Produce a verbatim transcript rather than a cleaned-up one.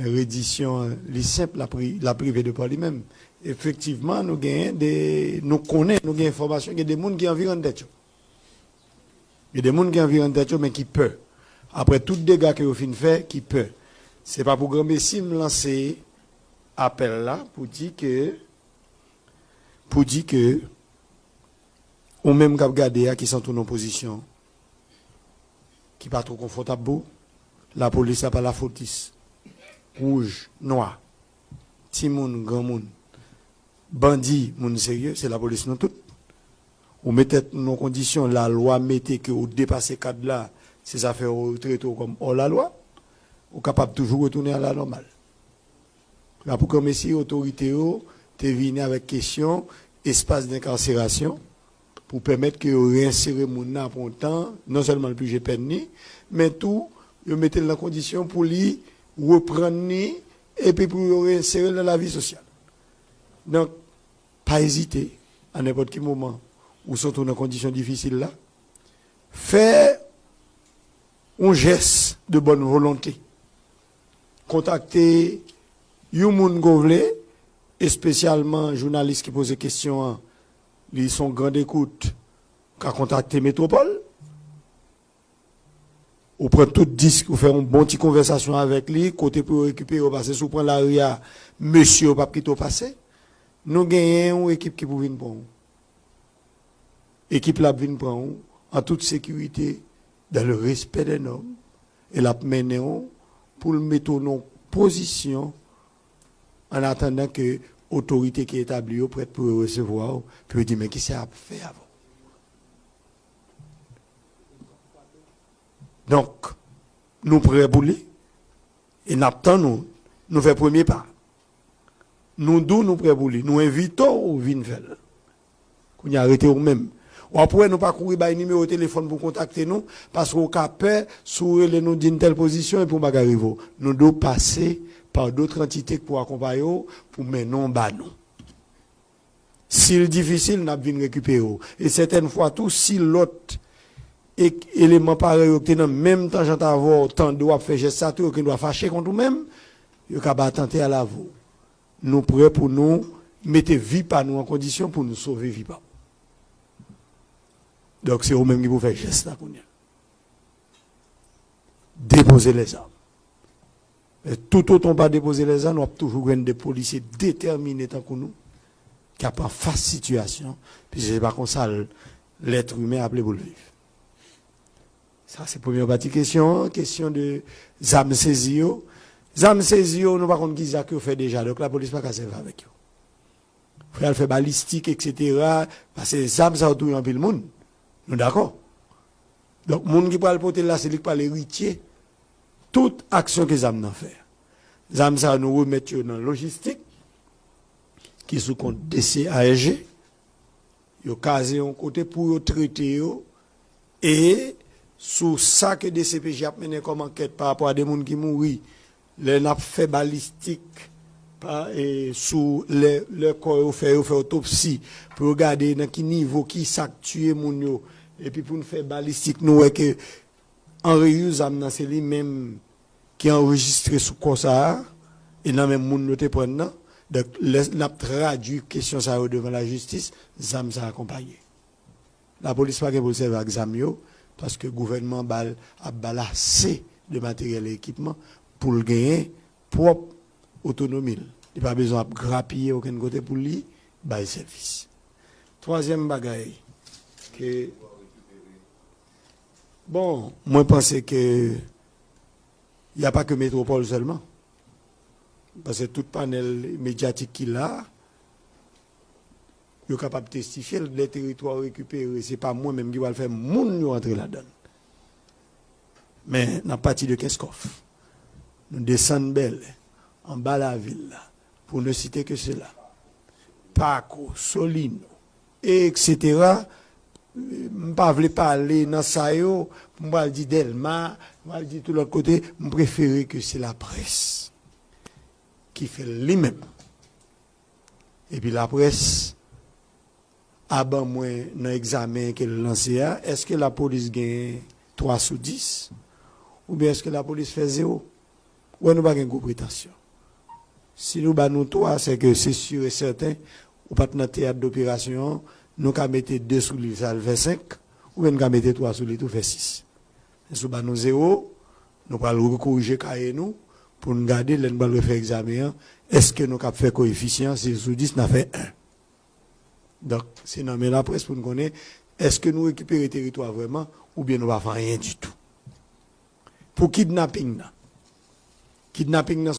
Redisyon, li senp, l ap ri-, l ap rive de pa li menm. Efektivman, nou genyen de, nou konnen, nou gen enfòmasyon, gen de moun ki anvi rann tèt yo. Gen de moun ki anvi rann tèt yo, men ki pè. Apre tout dega ke yo fin fè, ki pè. Se pa pou granmesi m lanse apèl la pou di ke, pou di ke ou menm k ap gade a ki santi w nan pozisyon ki pa twò konfòtab pou ou, lapolis la pa lafotis. Wouj, nwa, timoun, granmoun, bandi, moun serye, se lapolis nou tout. Ou met tèt nou nan kondisyon, lalwa mete ke ou depase kad la, se sa fè yo trete w kòm hors la loi, ou kapab toujou retounen a la nòmal. La pou granmesi otorite yo te vini avèk kesyon espas denkarserasyon pou pèmèt ke yo reyensere moun nan apre yon tan, non sèlman l pije pèn li, men tou yo mete l nan kondisyon pou li reprann li epi pou yo reyensere l nan lavi sosyal. Donk, pa ezite, a nenpòt ki moman ou santi w nan kondisyon difisil la, fè yon jès de bòn volonte. Kontakte yon moun ke w vle, espesyalman jounalis ki poze kesyon an, li se yon gran ekout, ka kontakte Metwopòl. Ou pran tout disk, ou fè yon bon ti konvèsasyon avèk li, kote pou yo rekipere w, paske si w pran lari a, mesye yo p ap kite w pase. Nou genyen yon ekip ki pou vin pran w. Ekip la ap vin pran w an tout sekirite, dans le respect des normes, e l ap mennen w pou l mete w nan yon pozisyon, an atandan ke otorite ki etabli yo prèt pou yo resevwa w, pou yo di, "Men kisa y ap fè avè w?" Donk, nou prè pou li, e n ap tann ou, nou fè premye pa. Nou di w nou prè pou li, nou envite w vin fè l. Kounye a, rete ou menm. W ap wè nou pa kouri bay nimewo telefòn pou kontakte nou, paske w ka pè si w rele nou di n tèl pozisyon epi yon bagay rive w. Nou dwe pase pa dòt antite k pou akonpaye w, pou mennen w ba nou. Si l difisil, n ap vin rekipere w. E sètèn fwa tou, si lòt ek-, eleman parèy yo ki te nan menm tanjant avè w tande w ap fè jès sa tou, yo gen dwa fache kont ou menm, yo ka ba atanta a lavi w. Nou prè pou nou mete vi pa nou an kondisyon pou nou sove vi pa w. Donk, se ou menm ki pou fè jès la kounye a. Depoze lèzam. E toutotan w pa depoze lèzam, w ap toujou jwenn de polisye detèmine tankou nou, k ap anfas sitiyasyon, piske se pa konsa l-, lèt imen aple pou l viv. Sa se premye pati kesyon an, kesyon de zam sezi yo. Zam sezi yo, nou pa konn ki zak yo fè deja, donk lapolis pa ka sèvi avèk yo. Fò y al fè balistik, etsetera, paske zam sa yo touye anpil moun. Nou dakò? Donk, moun ki pral pote l la, se li k pral eritye tout aksyon ke zam nan fè. Zam sa yo, nou remèt yo nan lojistik, ki sou kont D C A S G. Yo kaze yon kote pou yo trete yo. E sou sa ke D C P J ap mennen kòm ankèt pa rapò a de moun ki mouri, lè n ap fè balistik, pa, e, sou lè, lè kò yo fè, yo fè otopsi, pou yo gade nan ki nivo, ki sa k tiye moun yo. Epi pou n fè balistik, nou wè ke Henri Hughes, zam nan, se li menm ki anrejistre sou kò sa a, e nan men moun yo te pran nan. Donk, lè n ap tradui kesyon sa yo devan lajistis, zam sa a akonpaye. Lapolis pa gen pou l sèvi ak zam yo, paske gouvènman ba l, ap ba l ase de materyèl e ekipman pou l genyen pwòp otonomi l. Li pa bezwen ap grapiye okenn kote pou li bay sèvis. Twazyèm bagay ke, bon, mwen panse ke y a pa ke Metwopòl sèlman. Paske tout panèl medyatik ki la, yo kapab testifye l, lè teritwa yo rekipere, se pa mwen menm ki pral fè moun yo antre ladan l. Men, n ap pati de Kenskòf. Nou desann Bèlè, anba lavil la, pou ne site ke sela. Pako, Solino, etsetera. M pa vle pale nan sa yo, pou m pral di Dèlma, m pral di tout lòt kote, m prefere ke se laprès ki fè l li menm. Epi laprès a ban mwen nan egzamen ke l lanse a, èske lapolis gen twa sou dis? Oubyen èske lapolis fè zewo? Ou wè, nou pa gen gwo pretansyon. Si nou ba nou twa, se ke se si e sèten, ou pa t nan teyat doperasyon an, nou ka mete de sou li, sa l fè senk, oubyen nou ka mete twa sou li tou, fè sis. Men si w ba nou zewo, nou pral rekorije kaye nou pou n gade lè n pral refè egzamen an, èske nou kab fè koyefisyan, si sou dis, n a fè en. Donk, se nan men laprès pou n konnen èske nou rekipere teritwa vrèman oubyen nou pa fè anyen ditou. Pou kidnaping nan, kidnaping nan